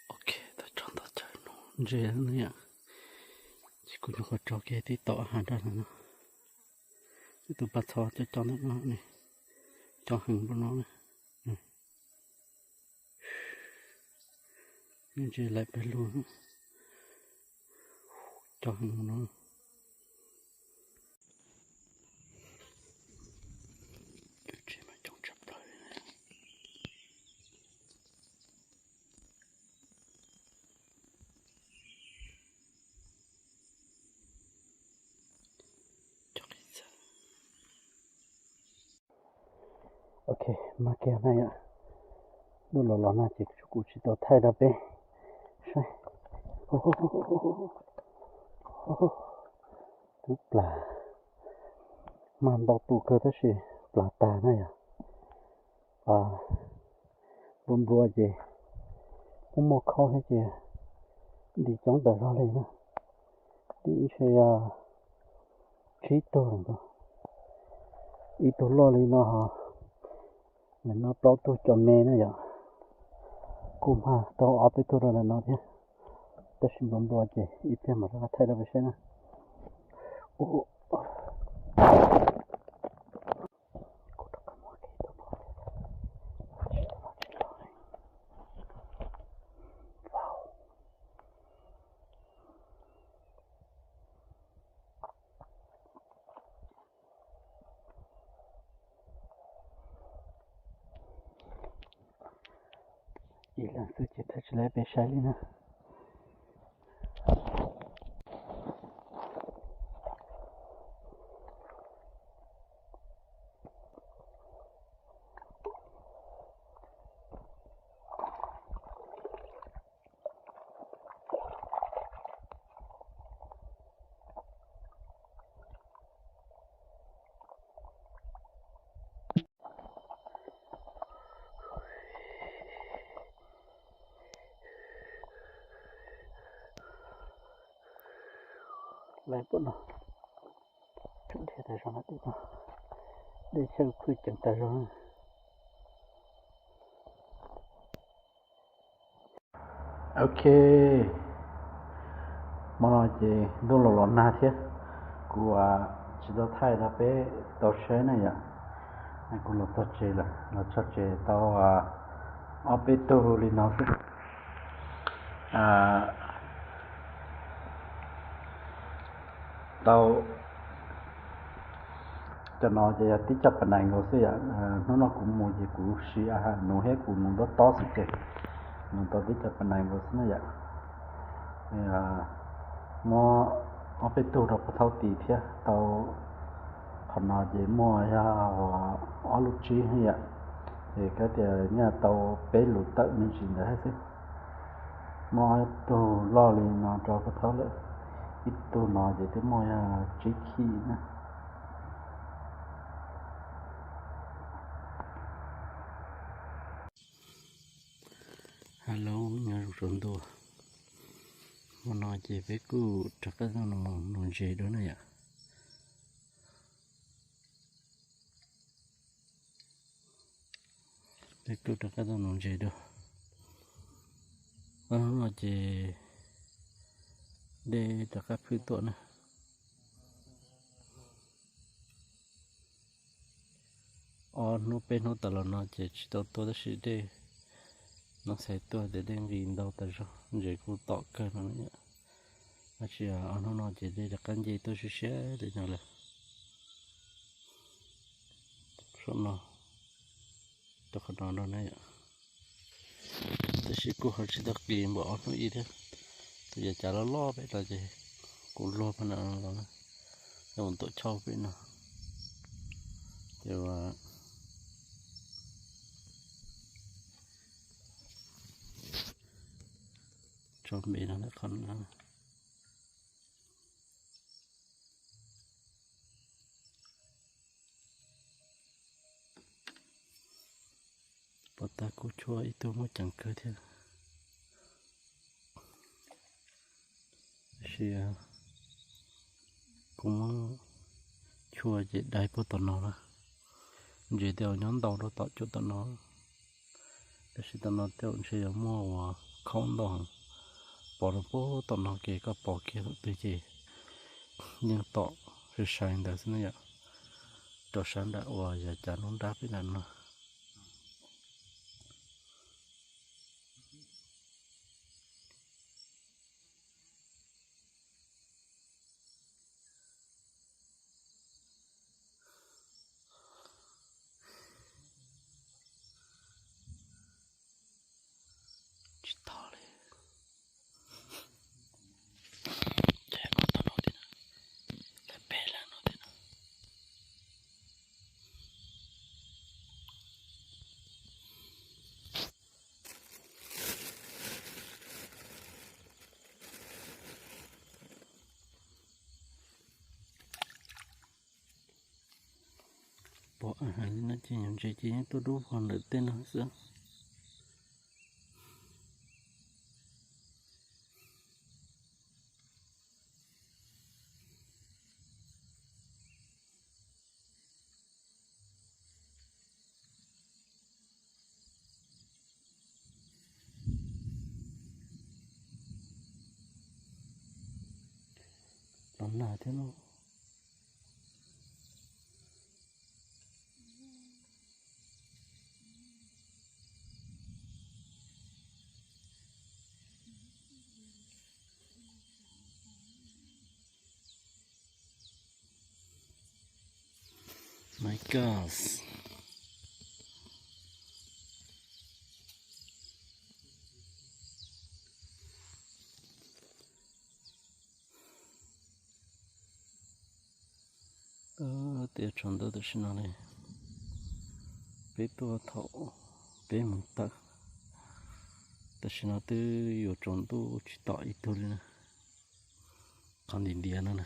Ok, tau tso ntau chaw no ntse no yom. Ces kuv nyuam qhuav tso kiag tib tom hav nraj no no. Ib tug paj txho cov cov ntawm no ne, cov heev npaum no na. Ntse laim pes lug, cov heev npaum no. Tsev mas coob tshaj plaws li na. Ok, mag kiag na yom. Ntuj los los nag ces kuv tsis tau thaij rau peb saib. Twb plas, mag ntau tus kawg tab sis plas tag na yom. Nplua nplua ces muaj muaj khaub thiab ces ntim coob tawm zog li na. Ntim ntshe yog tsib tug lawm ntag. Ib tug loj li no ho, no plaub tug cov me na yom. Kuj mag tau ob peb tug rau ntawm no thiab, tab sis nplua nplua ces ib pliag mam rov qab thaij rau peb saib na. Ib leeg xwb ces thaij tsis tau peb saib li na. Lawv pom no, tseem dhia tas zog no, dej xyaw phwj ceev tas zog. Ok, hmo no ces ntuj los los nag thiab, kuv tsis tau thaij rau peb tau saib na yom. Kuv los txog tsev lawm, los txog tsev tau ob peb tug li no xwb. Tau cov no ces yog tib co pa nais nkaus xwb yom. Hnub no kuv mus ces kuv siv a ha nuv thiab kuv nuv ntob tob xwb ces nuv tau tib co pa nais nkaus xwb na yom. Muab ob peb tug rau puag thaub tis thiab tau. Qhov no ces muaj yog ob lub tsib yom, ces kav tias nyaj tau peb lus tawm me ntsis ntawd thiab xwb. Muaj ib tug loj li no rau puag thaub lawm, ib tug no ces twb muaj yog tsib khij na. Hello, nyob zoo tsaus ntuj. Hmo no ces peb kuj rov qab tuaj mus nuv ntses dua na yom. Kuj rov qab tau nuv ntses dua. Ob hnub no ces dej rov qab phwj tuaj na. Ob hnub peb hnub tas los no ces tsis tau tuaj tab sis dej no xais tuaj tias dej nqis ntau tas zog, ntses kuj tom kawg no. Tab sis ob hnub no ces dej rov qab nce tuaj siab siab li no lawm. Saum no, rau qhov no no na yom. Tab sis kuj ho tsis tau qis npaum ob hnub ib thiab. Tus yav cav loj loj pem no ces kuj luag pab no los, mus tuam chauj pem no. Ces ua tso npe no qhov no. Pom tag kuj tshuav ib tug muaj ceem kawg thiab. Tab sis kuv muab tshuaj ces dai puag tom no na. Ntses tej zaum nyob ntau rau tom cuag tom no, tab sis tom no tej zaum ntshe yuav muaj uas khaub ntau heev. Pom rau puag tom no ces koj pom kiag thaum twg ces yeej tom sai sai ntawd xwb na yom. Rau sab nram uas yav cav nruab nrab pem nram no. Tsis tau li. Ces kuv tau no thiab na, lawv peb leeg no thiab na. Pom a hais li no ces nyuam ntses ces yeej tuaj dub vog ntawm tej no xwb. Los nag thiab no. My God. Tias tsaus ntuj tam sim no li, peb tuaj thaum peb mus tawm, tam sim no twb yuav tsaus ntuj tsis tom ib tug li na. Qhov ntiav ntiav no na.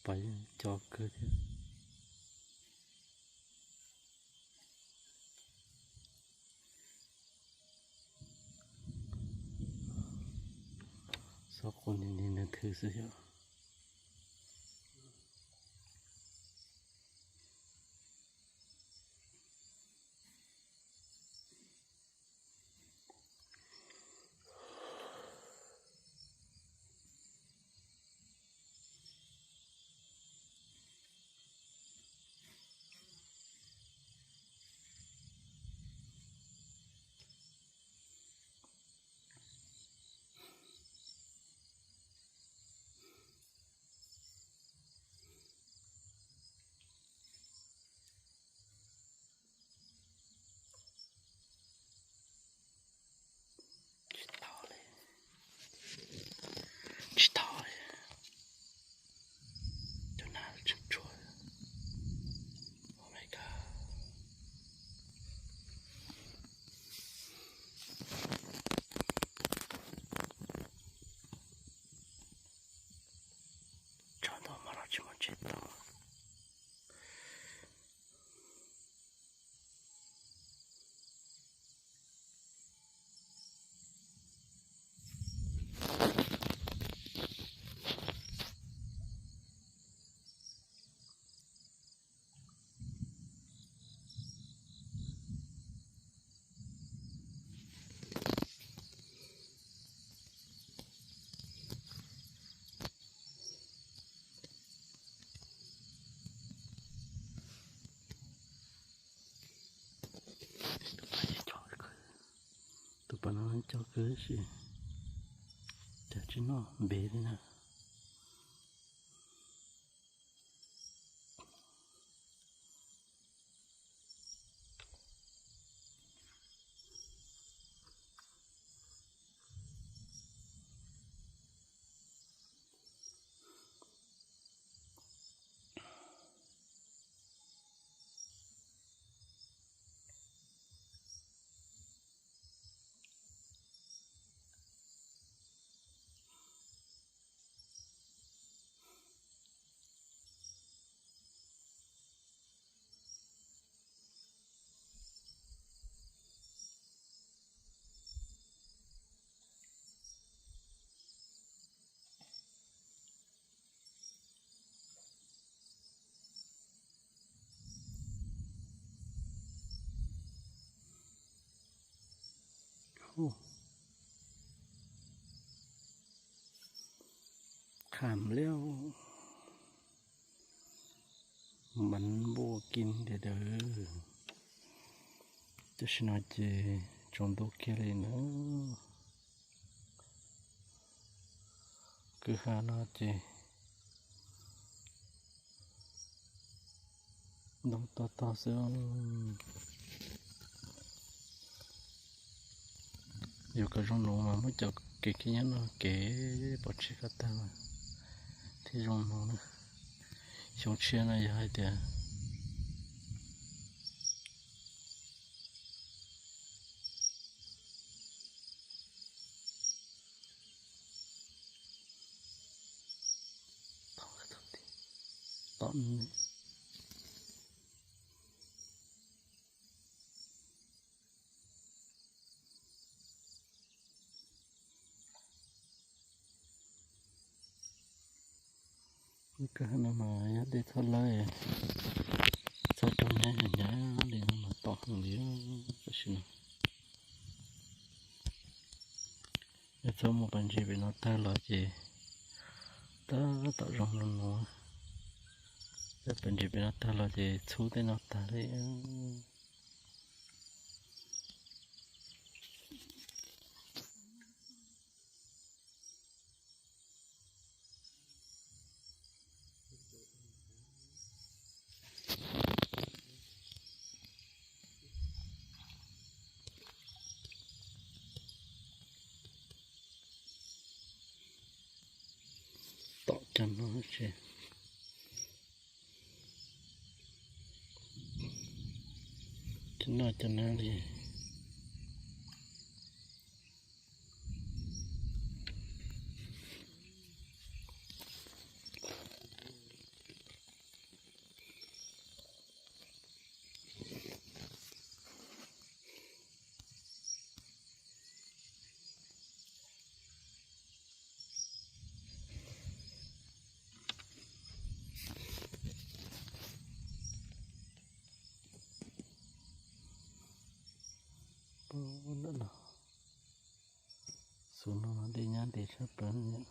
Pom co kawg thiab. Xob quas nti nti ntawd thwv xwb yom. Cov no cog kawg tab sis cas tsis noj npe li na. Kham liab, maj npua kis tiag tiag. Tam sim no ces tsaus ntuj kiag li na. Kwj ha no ces ntoo tog tog xwb. Yog kom zoo nuv mas muab cov kev khib nyob no kev pov tseg kom tag mas thiaj zoo nuv na. Xyoo tshiab no yog hais tias tom Kawg no mas yog dej txhob lawb, txhob coj hnyav hnyav li no mas tom heev li tam sim no. Yog txhob mus pas ntses pem no tag los ces tab tom zoo no no. Yog pas ntses pem no tag los ces txhub tej no tag li. Tom cov no tsis, tsis noj cov no li. Xus no dej nyab ntev tshaj plaws.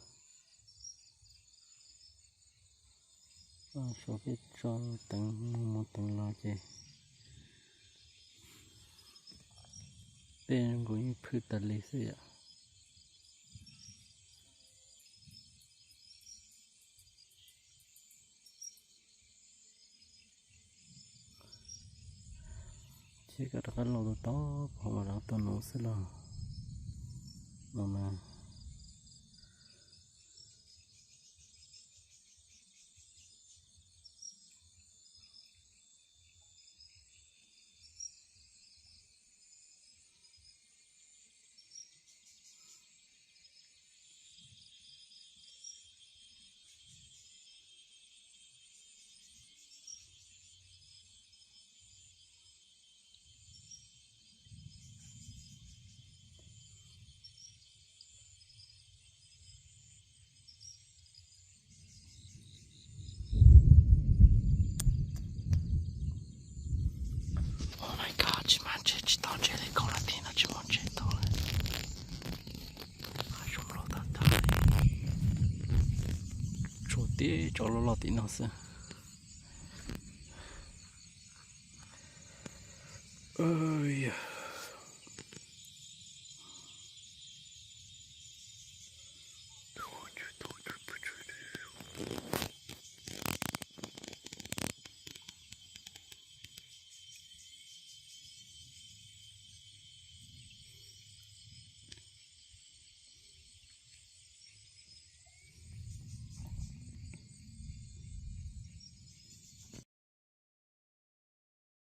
Suav peb tso teev mus mus teev los ces tej nkaus yeej phwj tas li xwb yom. Ces kom rov qab los tus tod pom mas rov qab tuaj nuv xwb los no mas. Oh my God, tsis mag ntses tsis tau ntses li, khaub hlab tim no tsis muaj ntses tau lawm. Hav zoov loj tag tag, tshuav tib tsob loj loj tim no xwb.